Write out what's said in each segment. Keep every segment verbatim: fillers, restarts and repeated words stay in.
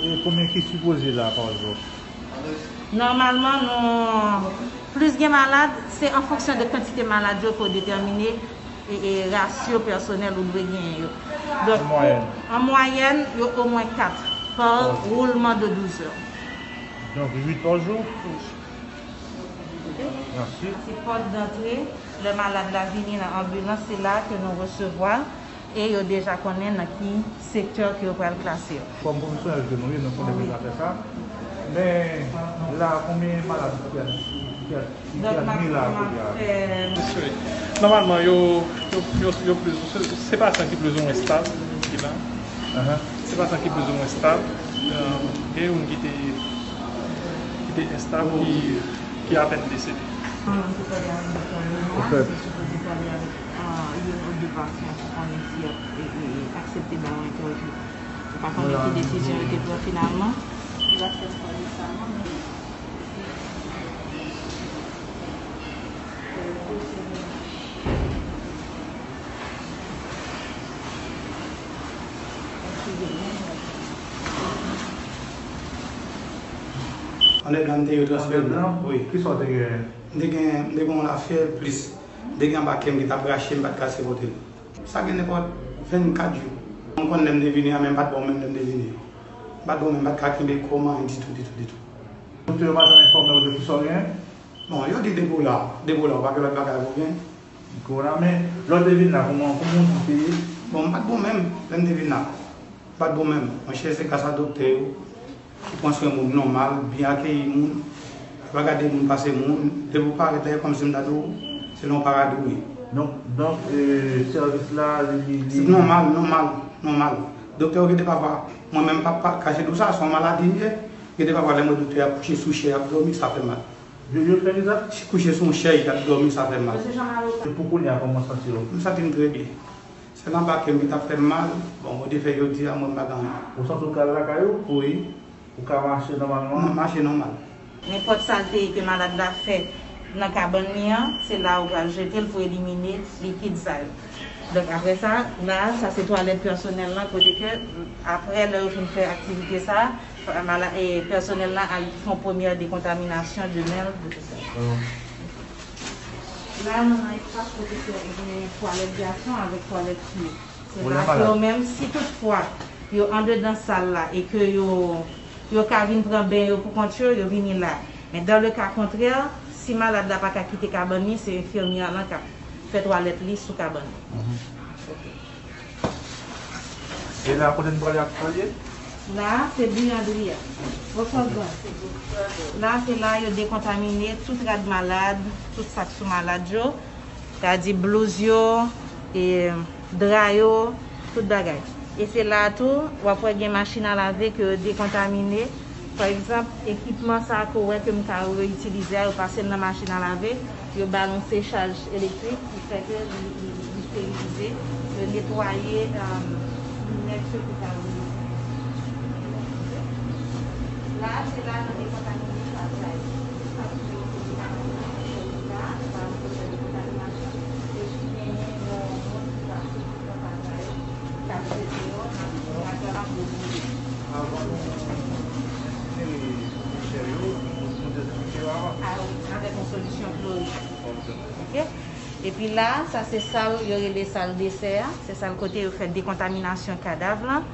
E konbyen ki sipoze la pa jou? Nòmalman, nou plis gen malad, se an fonksyon de kantite malad yo ke w detèmine e, e rasyo pèsonèl ou dwe genyen yo. Donk, an mwayèn, yo omwen kat pa woulman de douz è. Donk, uit pa jou? Wi. Mèsi. Se pòt dantre, lè malad la vini nan anbilans, se la ke nou resevwa e yo deja konnen nan ki sektè ke yo pral klase yo. Kòm pwofesyonèl ke nou ye, nou konnen pou zafè sa. Men la, konbyen malad ki, ki, ki, ki admi la kounye a? Nòmalman, yo, yo, yo, yo plis, se, se pasyan ki plis ou mwen estab ki la. Se pasyan ki plis ou mwen estab. Gen youn ki te, ki te estab, ki, ki apèn desede. Mwen te pale avèk doktè Lenoir, se sipoze pale avèk, ah, youn ou de pasyan pou konnen si y ap, e, e, e, aksepte ba yo entèvyou. Ou pa konnen ki desizyon yo te pran finalman. Li pa t fè m konnen sa, non, men Anlè blan m te yo transfè m. Anlè blan? Wi. Kisa w te gen? M te gen, m te gen yon lafyèv plis. M te gen anba kè m ki t ap rache, m pa t ka sipote l. Sa gen nenpòt vennkat jou. M konn lè m te vini a, men m pa t bon menm lè m te vini yo. M pa t bon menm, m pa t ka kenbe kò m anyen ditou, ditou, ditou. Doktè yo pa janm enfòme w de kisa w genyen? Bon, yo di depi w la, depi w la, ou pa gen lòt bagay pou w gen. Kowona, men lè w te vin la, kòman, kòman w te ye? Bon, m pa t bon menm lè m te vin la. M pa t bon menm. Monchè, se gras a doktè yo ki pran swen moun nòmal, byen akeyi moun, yo pa gade moun pase moun. Depi w parèt la, e kòmsi m ta di w se nan yon paradi w ye. Donk, donk, e, sèvis la, li, li, li... Se nòmal, nòmal, nòmal. Doktè yo gen de pafwa, mwen menm pa, pa kache di w sa, se yon maladi m ye. Gen de pafwa, lè m wè doktè a kouche sou chè, y ap dòmi, sa fè mal. Yo, yo fè kisa? Kouche sou yon chèz, y ap dòmi, sa fè mal. Mesye Jean Malo. E pou kounye a, kòman w santi w? M santi m trè byen. Sèl anba kè m ki t ap fè m mal. Bon, Bondye fè jodi a, mwen m pa gen anyen. Ou santi w ka al lakay ou? Wi. Ou ka mache nòmalman? M ap mache nòmal. Nenpòt salte ke malad la fè nan kabann li an, se la ou pral jete l pou elimine likid sa yo. Donk, apre sa, la, sa se twalèt pèsonèl lan, kote ke, apre lè yo fin fè aktivite sa, mala-, e, pèsonèl la al fè yon premyè dekontaminasyon de men l, de tout sa. La, nou nan espas kote ke gen twalèt gason avèk twalèt fi. Se la ke yo menm, si toutfwa yo andedan sal la e ke yo, yo ka vin pran ben yo pou kont yo, yo vini la. Men dans le cas contraire, si malad la pa ka kite kabann li, se enfimyè lan k ap fè twalèt li sou kabann li. Mhm. Ok. E la, kote n prale ak sa l ye? La, se biyandri a. Resòs ban. La, se la yo dekontamine tout rad malad, tout sa k sou malad yo. Sa di blouz yo, e, dra yo, tout bagay. E se la a tou, w ap wè gen machin a lave ke yo dekontamine. Pa egzanp, ekipman sa a ke w wè ke m ka reyitilize a, yo pase l nan machin a lave, yo ba l yon sechaj elektrik ki fè ke li, li, li sterilize, yo netwaye, e, linèt yo ki ta woule. La, se la nou dekontamine sa a. Avan nou ensinere dechè yo, nou dezenfekte yo avan. Avèk yon solisyon klori. Ok. Epi la, sa se sal yo rele sal desè a. Se sal kote yo fè dekontaminasyon kadav lan.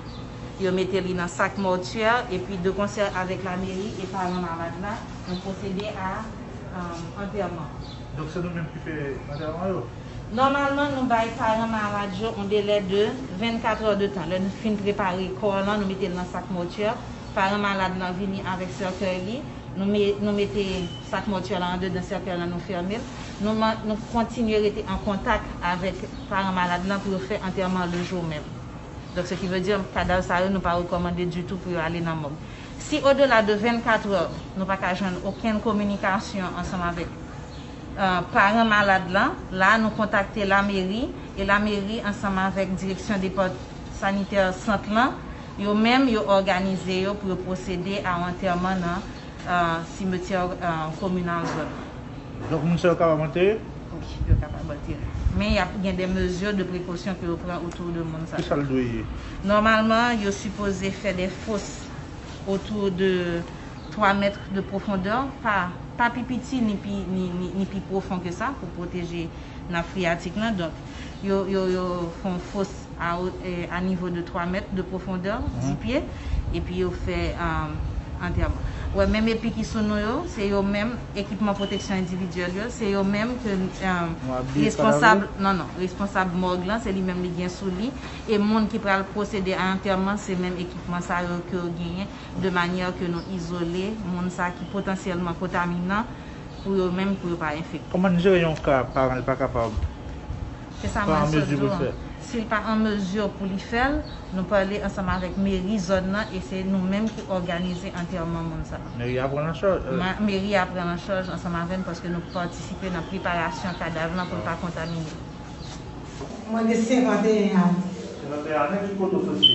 Yo mete li nan sak mòtyè, epi de konsè avèk lameri e paran malad la, nou pwosede a, um, antèman. Donk, se nou menm ki fè antèman yo? Nòmalman, nou bay paran malad yo yon delè de vennkat è de tan. Lè nou fin prepare kò lan, nou mete l nan sak mòtyè. Paran malad lan vini avèk sèkèy li. Nou me-, nou mete sak mòtyè la andedan sèkèy lan, nou fèmen l. Nou man-, nou kontinye rete an kontak avèk paran malad lan pou yo fè antèman le jou menm. Donk, ce qui veut dire, kadav sa yo, nou pa rekòmande ditou pou yo ale nan mòg. Si odela de vennkat è, nou pa ka jwenn okenn kominikasyon ansanm avèk, e, paran malad lan, la, nou kontakte lameri, e lameri, ansanm avèk direksyon depart-, sanitè sant lan, yo menm, yo òganize yo pou yo pwosede a antèman nan, e, simetyè, e, kominal zòn. Donk, moun sa yo kapab antere? Wi, yo kapab antere. Men y ap gen de mezi de prekosyon ke yo pran otou de moun sa yo. Kisa l dwe ye? Nòmalman, yo sipoze fè de fos Autour de twa mèt de pwofondè, pa, pa pi piti ni pi, ni, ni, ni pi pwofon ke sa, pou pwoteje nap freyatik lan. Donk, yo, yo, yo fè yon fos a, eh, a nivo de twa mèt de pwofondè, dis pye, epi yo fè, um, antèman. Wè, menm epi ki sou nou yo, se yo menm, ekipman pwoteksyon endividyèl yo, se yo menm ke, um, responsab, non, non, responsab mòg lan, se li menm li gen sou li, e moun ki pral pwosede a antèman, se menm ekipman sa yo ke yo genyen, de manyè ke nou izole moun sa ki potansyèlman kontaminan pou yo menm, pou yo pa enfekte. Kòman n jere yon ka paran l pa kapab? Se sa mwen sot di w an. Si l pa an mezi pou li fè l, nou pale ansanm avèk meri zòn nan e se nou menm ki òganize antèman moun sa a. Meri a pran l an chaj? Meri a pran l an chaj ansanm avè n paske nou patisipe nan preparasyon kadav lan pou l pa kontamine. Mwen gen senkanteyen ane. Senkanteyen ane, ki kote w soti?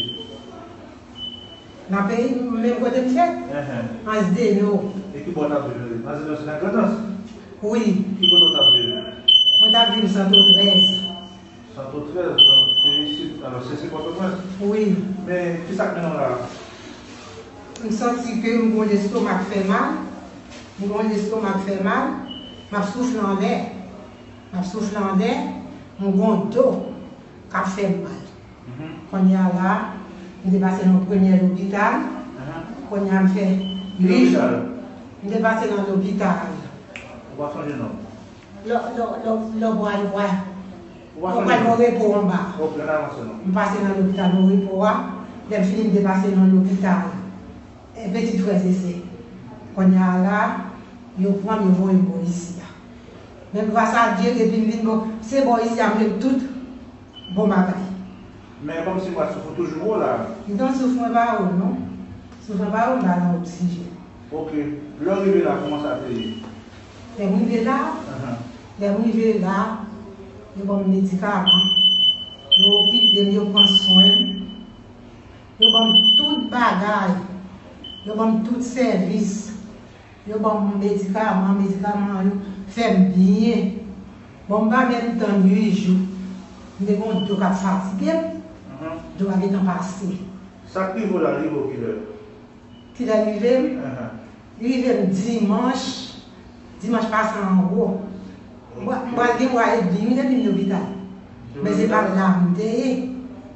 Nan peyi m, menm kote m fèt. Enhen. Anzdeno. E ki bò w t ap viv? Anzdeno se nan Grandans? Wi. Ki kote w t ap viv? Mwen t ap viv Santo trèz. Santo trèz, donk se isit. Alò, se, se Pòtoprens? Wi. Men, ki sa k mennen w la a? M santi ke m gon lestomak fè mal. M gon lestomak fè mal. M ap soufle anlè. M ap soufle anlè. M gon do k ap fè m mal. Kounye a la, m te pase nan premye lopital. Kounye a m fè uit jou. M te pase nan lopital. Ou pa sonje non? Lò, lò, lò, lò bwa, lò bwa. Ou pa sonje non? Lò bwa, lò repo anba. Ok, ann avanse non. M pase nan lopital lò repo a. Lè m fini, m te pase nan lopital, eh, Petit Frères et Sœurs. Kounye a la, yo pran m, yo voye m bò isi a. Men gras a Dye, depi m vin bò, se bò isi a m jwenn tout bon bagay. Men kòmsi mwen souf ou toujou wo la. Non, souf mwen pa wo non. Souf mwen pa wo, m pa nan oksijèn. Ok. Lè w rive la, kòman sa te ye? Lè m rive la, lè m rive la, yo ban m medikaman. Yo okipe m, yo pran swen m. Yo ban m tout bagay. Yo ban m tout sèvis. Yo ban m medikaman, medikaman yo fè m byen. Bon, m pa menm tann uit jou. M te gen yon do k ap fatige m. Do a gentan pase. Sa k rive w la, rive w kilè? Kilè l rive m? Li rive m dimanch. Dimanch pase an gwo. M pral gen mwa edmi wi depi m lopital. Men se pa la m te ye.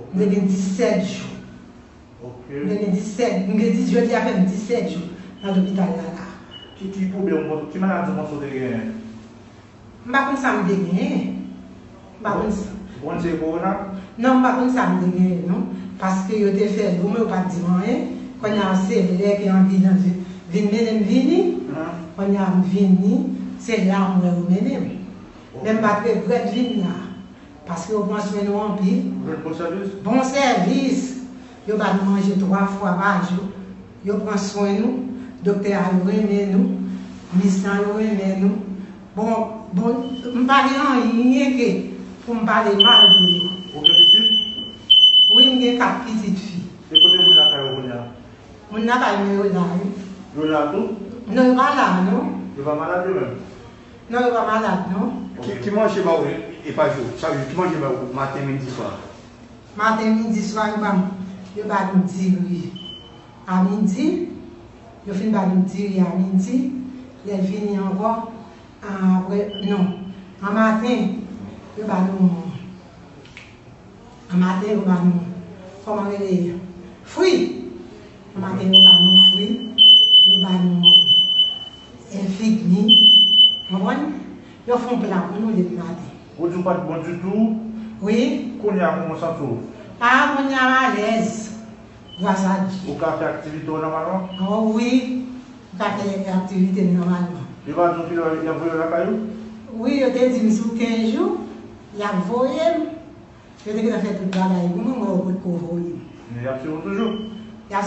M te gen disèt jou. Ok. M te gen disèt, m gen dis, jodi a fè m disèt jou nan lopital la la. Ki, ki pwoblèm, ki maladi w panse w te genyen? M pa konn sa m te genyen. M pa konn sa. Ou konn se kowona? Non, m pa konn sa m te genyen non. Paske yo te fè l pou mwen, yo pa t di m anyen. Kounye a se lè ke anbilans vin mennen m vini. Kounye a m vini, se la m wè yo mennen m. Men m pa t regrèt vin la. Paske yo pran swen nou anpil. Ou jwenn bon sèvis? Bon sèvis. Yo ba nou manje twa fwa pa jou. Yo pran swen nou. Doktè a yo renmen nou. Mis lan yo renmen nou. Bon, bon, m pa gen anyen ke pou m pale mal de yo. Ou gen pitit? Wi, m gen kat pitit fi. E kote moun lakay yo kounye a? Moun lakay mwen yo la, wi. Yo la tou? Non, yo pa la, non. Yo pa malad yo menm? Non, yo pa malad, non. Ki, ki manje ba ou, e pa jou, chak jou, ki manje ba ou maten, midi, swa? Maten, midi, swa, yo ba m, yo ba nou diri a midi. Yo fin ba nou diri a midi. Lè l vini ankò, apre, non, an maten, yo ba nou An maten, yo ba nou, kòman rele, fwi. An maten, yo ba nou fwi. Yo ba nou, eh, figmi. Konprann? Yo fè yon pla pou nou depi maten. Ou di w pa t bon ditou? Wi. Kounye a, kòman w santi w? A, kounye a, m alèz. Gras a Dye. Ou ka fè aktivite w nòmalman? O, wi. M ka fè aktivite m nòmalman. Yo pa di w kilè y ap voye w lakay ou? Wi, yo te di m sou kenz jou, y ap voye m. Yo te gentan fè tout bagay pou mwen, mwen yo potko voye m. Men y ap swiv ou toujou? Y ap